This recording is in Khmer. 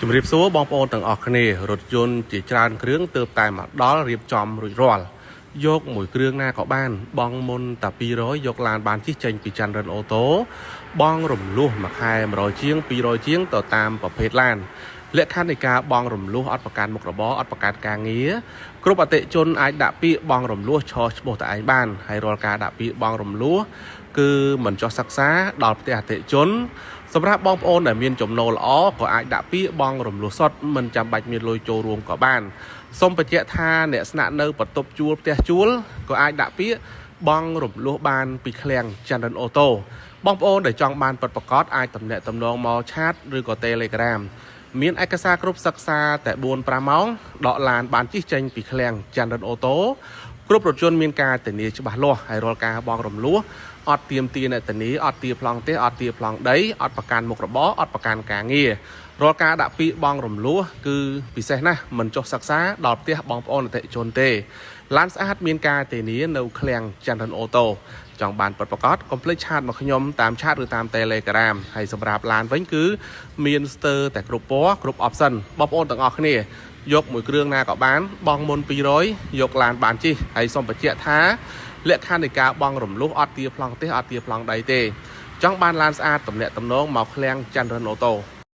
ជំរាបសួរបងប្អូនទាំងអស់គ្នារថយន្តជាច្រើនគ្រឿងទើបតែមកដល់រៀបចំរួចរាល់យកមួយគ្រឿងណាក៏បាន បងមុនតែ200យកឡានបានជិះចេញពីច័ន្ទរិនអូតូបងរំលោះមួយខែ100ជាង200ជាងទៅតាមប្រភេទឡានលក្ខខណ្ឌនៃការបង់រំលោះអត់ប្រកាន់មុខរបរអត់ប្រកាន់ការងារគ្រប់អតិជនអាចដាក់ពាក្យបង់រំលោះឈរឈ្មោះតែឯងបានហើយរាល់ការដាក់ពាក្យបង់រំលោះគឺមិនចោះសិក្សាដល់ផ្ទះអតិជន សម្រាប់បងប្អូនដែលមានចំណូលល្អក៏អាចដាក់ពាក្យបង់រំលោះសុទ្ធមិនចាំបាច់មានលុយចូលរួមក៏បានសូមបញ្ជាក់ថាអ្នកស្នាក់នៅបន្ទប់ជួលផ្ទះជួលក៏អាចដាក់ពាក្យបង់រំលោះបានពីឃ្លាំងចន្ទរិនអូតូបងប្អូនដែលចង់បានពិតប្រាកដអាចទំនាក់ទំនងមក chat ឬក៏ Telegram មានឯកសារគ្រប់សិក្សាតែ4 5ម៉ោងដកឡានបានជិះចេញពីឃ្លាំងចន្ទរិនអូតូគ្រប់រថយន្តមានការធានាច្បាស់លាស់ហើយរាល់ការបង់រំលោះអត់ទៀមទាអ្នកធានាអត់ទាប្លង់ទេអត់ទាប្លង់ដីអត់ប្រកាន់មុខរបរអត់ប្រកាន់ការងាររាល់ការដាក់ពាក្យបង់រំលោះគឺពិសេសណាស់មិនចុះសិក្សាដល់ផ្ទះបងប្អូនអតិថិជនទេឡានស្អាតមានការធានានៅឃ្លាំងចន្ទរិនអូតូចង់បានពិតប្រាកដកុំភ្លេច chat មកខ្ញុំតាម chat ឬតាម Telegram ហើយសម្រាប់ឡានវិញគឺមានស្ទើរតែគ្រប់ពណ៌គ្រប់ option បងប្អូនទាំងអស់គ្នាយកមួយគ្រឿងណាក៏បាន បង់មុន200យកឡានបានជិះហើយសូមបញ្ជាក់ថាលក្ខខណ្ឌនៃការបង់រំលោះអត់ទាប្លង់ទេអត់ទាប្លង់ដីទេចង់បានឡានស្អាតទំនាក់ទំនងមកឃ្លាំងចន្ទរិនអូតូ។